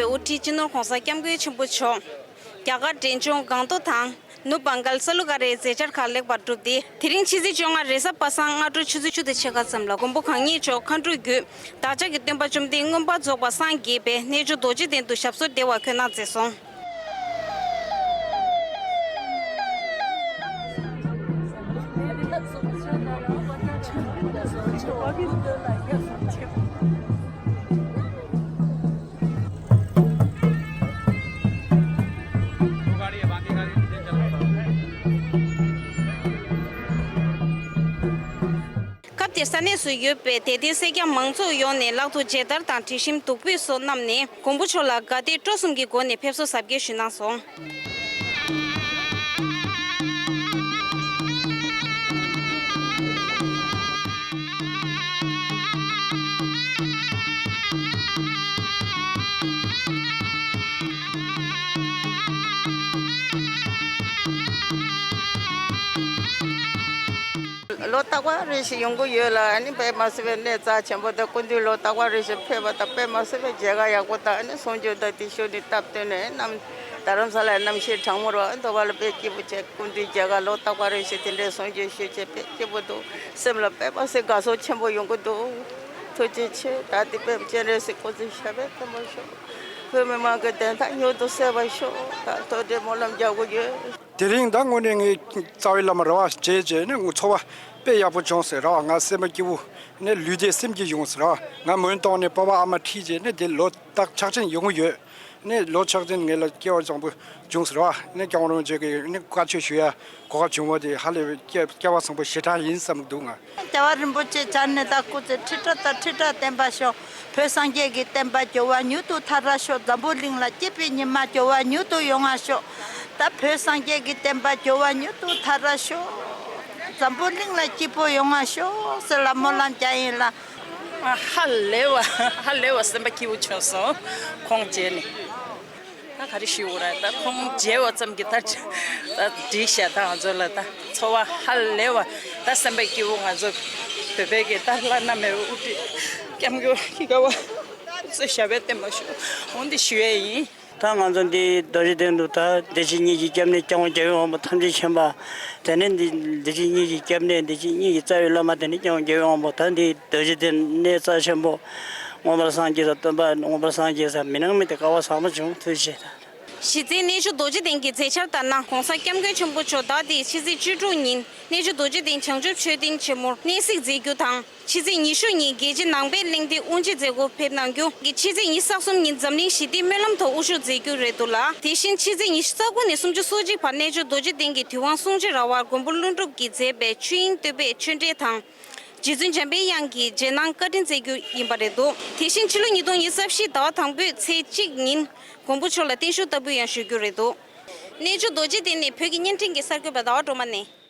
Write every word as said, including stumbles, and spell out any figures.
དབུ་ཁྲིད་སྤྱི་ནོར་༧གོང་ས་༧སྐྱབས་མགོན་ཆེན་པོ་མཆོག་རྒྱ་གར་འབྲས་ལྗོངས་སྒང་ཏོག་དང་ནུབ་བང་གལ་ས་ལུ་ཀ་རའི་མཛད་འཆར་ཁག་ལེགས་པར་གྲུབ་སྟེ། དེ་རིང་ཕྱི་ཚེས་བཅོ་ལྔ་རེས་གཟའ་པ་སངས་སྔ་དྲོ་ཆུ་ཚོད་བཅུ་དང་ཕྱེད་ཀ་ཙམ་ལ་མགོན་པོ་གང་ཉིད་མཆོག་མཁའ་འགྲོའི་རྒྱུད་བདག་ཅག་གི་སྟོན་པ་བཅོམ་ལྡན་མངོན་པར་རྫོགས་པར་སངས་རྒྱས་པའི་རྣལ་འབྱོར་རྡོ་རྗེ་གདན་དུ་ཞབས་སོར་བདེ་བར་འཁོད་གནང་མཛད་སོང་། སྐབས་དེར་ས་གནས་སུ་ཡོད་པའི་དད་ལྡན་སེར་སྐྱ་མང་ཚོགས་ཡོངས་ནས་ལག་ཏུ་མཇལ་དར་དང་དྲི་ཞིམ་བདུག་སྤོས་སོགས་བསྣམས་ནས་མགོན་པོ་མཆོག་ལ་དགའ་དད་སྤྲོ་གསུམ་གྱི་སྒོ་ནས་ཕེབས་བསུ་གཟབ་རྒྱས་ཞུས་གནང་སོང་། ལོ་རྟག་པར་རེ་ཞིག་ཡོང་གི་ཡོད་ལ། ཨ་ནི་དཔེ་མ་སྲིད་པའི་གནས་རྩ་ཆེན་པོ་དང་སྐུ་མདུན་ལོ་རྟག་པར་རེ་ཞིག་ཕེབས་པ་དང་། དཔེ་མ་སྲིད་པའི་མཇལ་ཁ་ཡག་པོ་དང་། ཨ་ནི་གསུང་ཆོས་དང་དེ་ཤོད་ནི་སྟབས་བསྟུན་ནས་རྣམ་རྡ་རམ་ས་ལའི་རྣམ་ཤེས་གྲང་མོར་བ་འདོད་པ་ལ་དཔེ་སྐྱིད་པོ་བྱས། སྐུ་མདུན་མཇལ་ཁ་ལོ་རྟག་པར་རེ་ཞིག་དེ་འདྲའི་གསུང་ཆོས་ཞུས་བྱས་དཔེ་སྐྱིད་པོ་འདུག། སེམས་ལ་དཔེ་མ་སྲིད་དགའ་ཚོར་ཆེན་པོ་ཡོང་གི་འདུག། ཐུགས་རྗེ་ཆེ། ད་དེ་དཔེ་སྤྱན་རས་གཟིགས་སྐུ་ཚེ་ཞབས་པད་བརྟན་པར་ཤོག། བོད་མི་མང་གི་བདེན་མཐའ་མྱུར་དུ་གསལ་བར་ཤོག། ད་ཐུགས་རྗེ་སྨོན་ལམ་རྒྱག་གི་ཡོད། དེ་རིང་ད་དངོས་གནས་ངས་རྩ་བའི་བླ་མ་རེད་བ། མཇལ་བྱས་ནས་ངོ་ཚོར་བ་དཔེ་ཡག་པོ་བྱུང་ཟེར་རེད་བ། ང་སེམས་པ་སྐྱིད་པོ་ནས་ལུས་བདེ་སེམས་སྐྱིད་བྱུང་ཟེར་རེད་བ། ང་མོན་གཏོང་ནས་སྤོ་བོ་ཨ་མ་ཁྲིད་བྱས་ནས་དེ་ལོ་རྟག་ཕྱག་ཆེན་ཡོང་གི་ཡོད། ནས་ལོ་ཕྱག་ཆེན་ངེད་ལ་སྐལ་བ་བཟང་པོ་བྱུང་ཟེར་བ། ནས་སྐྱབས་མགོན་རིན་པོ་ཆེ་གིས་ནས་བཀའ་ཆོས་ཞུ་ཡ་གོ་སྐབས་བྱུང་བ་དེ་ཧ་ལས་པའི་སྐལ་བ་བཟང་པོ་ཞེ་དྲག་ཡིན་བསམ་གྱི་འདུག་ང་། རྒྱལ་བ་རིན་པོ་ཆེ་མཇལ་ནས་ད་སྐུ་ཚེ་ཁྲི་ཕྲག་དང་ཁྲི་ཕྲག་བརྟན་པར་ཤོག། བོད་སངས་རྒྱས་ཀྱི་བསྟན་པ་འགྱུར་བ་མྱུར་དུ་མཐར་རག་ཤོག། འཛམ་བུ་གླིང་ལ་སྐྱིད་པའི་ཉི་མ་འགྱུར་བ་མྱུར་དུ་ཡོང་བ་ཤོག། ད་བོད་སངས་རྒྱས་ཀྱི་བསྟན་པ་འགྱུར་བ་མྱུར་དུ་མཐར་རག་ཤོག། འཛམ་བུ་གླིང་ལ་སྐྱིད་པོ་ཡོང་བ་ཤོག་ཟེར་ལ་སྨོན་ལམ་རྒྱག་ཡིན་ལ། ཧ་ལས་པ་ཧ་ལས་པ་སེམས་པ་སྐྱིད་པོ་བྱུང་སོང་། ཁོང་མཇལ་ནས། ད་ག་རེ་ཞུ་དགོས་རེད། ད་ཁོང་མཇལ་བ་ཙམ་གྱིས་ད་ད་འགྲིག་ཤག། ད་ང་ཚོ་ལ་ད་ཚོར་བ་ཧ་ལས་པ། ད་སེམས་པ་སྐྱིད་པོ། ང་ཚོ་བོད་པའི་གི་ད་བླ་ན་མེད་པའི་དབུ་ཁྲིད་སྐྱབས་མགོན་ཁྱི་ཀ་བ་སྐུ་ཚེ་ཞབས་པད་བརྟན་པར་ཤོག། འོ་འདི་ཞུ་ཡས་ཡིན། ད་ང་ཚོ་འདི་རྡོ་རྗེ་གདན་དུ་ད་བདེ་ཆེན་གཉིས་ཀྱི་སྐྱབས་གནས་སྐྱབས་མགོན་རྒྱལ་བའི་དབང་པོ་ཐམས་ཅད་མཁྱེན་པ། དེ་ནས་འདི་བདེ་ཆེན་གཉིས་ཀྱི་སྐྱབས་གནས་བདེ་ཆེན་གཉིས་ཀྱི་རྩ་བའི་བླ་མ། དེ་ནས་སྐྱབས་མགོན་རྒྱལ་བའི་དབང་པོ། ད་འདི་རྡོ་རྗེ་གདན་གནས་རྩ་ཆེན་པོ་མངོན་པར་སངས་རྒྱས་ས། སྟོན་པ་མངོན་པར་སངས་རྒྱས་ས། མི་སྣང་མེད་དེ་སྐལ་བ་བཟང་པོ་བྱུང་། ཐུགས་རྗེ་ཆེ། གཞི་རྩའི་རྣལ་འབྱོར་རྡོ་རྗེ་གདན་གྱི་མཛད་འཆར་ལྟར་ན། ༸གོང་ས་༸སྐྱབས་མགོན་ཆེན་པོ་མཆོག་ཟླ་འདིའི་ཕྱི་ཚེས་བཅུ་དྲུག་ཉིན་རྣལ་འབྱོར་རྡོ་རྗེ་གདན་བྱང་ཆུབ་མཆོད་རྟེན་ཆེན་མོར་གནས་གཟིགས་མཛད་རྒྱུ་དང་། ཕྱི་ཚེས་ཉི་ཤུ་ཉིན་རྒྱལ་སྤྱིའི་ནང་པའི་གླེང་སྟེགས་དབུ་འབྱེད་མཛད་སྒོར་ཕེབས་གནང་རྒྱུ། ཕྱི་ཚེས་ཉི་ཤུ་རྩ་གསུམ་ཉིན་འཛམ་གླིང་ཞི་བདེའི་སྨོན་ལམ་ཐོག་དབུ་བཞུགས་མཛད་རྒྱུ་རེད་འདུག་ལ། དེ་བཞིན་ཕྱི་ཚེས་ཉི་ཤུ་རྩ་དགུ་ནས་སུམ་ཅུ་སོ་གཅིག་བར་རྣལ་འབྱོར་རྡོ་རྗེ་གདན་གྱི་དུས་དབང་གསུང་ཆོས་ར་བར་མགོན་པོ་ཀླུ་སྒྲུབ་ཀྱི་མཛད་པའི་ཆོས་དབྱིངས་བསྟོད་པའི་ཆོས་འབྲེལ་དང་། རྗེ་བཙུན་འཇམ་པའི་དབྱངས་ཀྱི་རྗེས་གནང་བཀའ་དྲིན་སྩལ་རྒྱུ་ཡིན་པ་རེད་འདུག། དེ་བཞིན་ཕྱི་ལོ་ཉིས་སྟོང་ཉི་ཤུ་རྩ་བཞི་ཟླ་བ་དང་པོའི་ཚེས་གཅིག་ཉིན་མགོན་པོ་མཆོག་ལ་བརྟན་བཞུགས་བསྟར་འབུལ་ཡང་ཞུ་རྒྱུ་རེད་འདུག། རྣལ་འབྱོར་རྡོ་རྗེ་གདན་ནས་བོད་ཀྱི་བརྙན་འཕྲིན་གྱི་གསར་འགོད་པ་ཟླ་བ་སྒྲོལ་མ་ནས།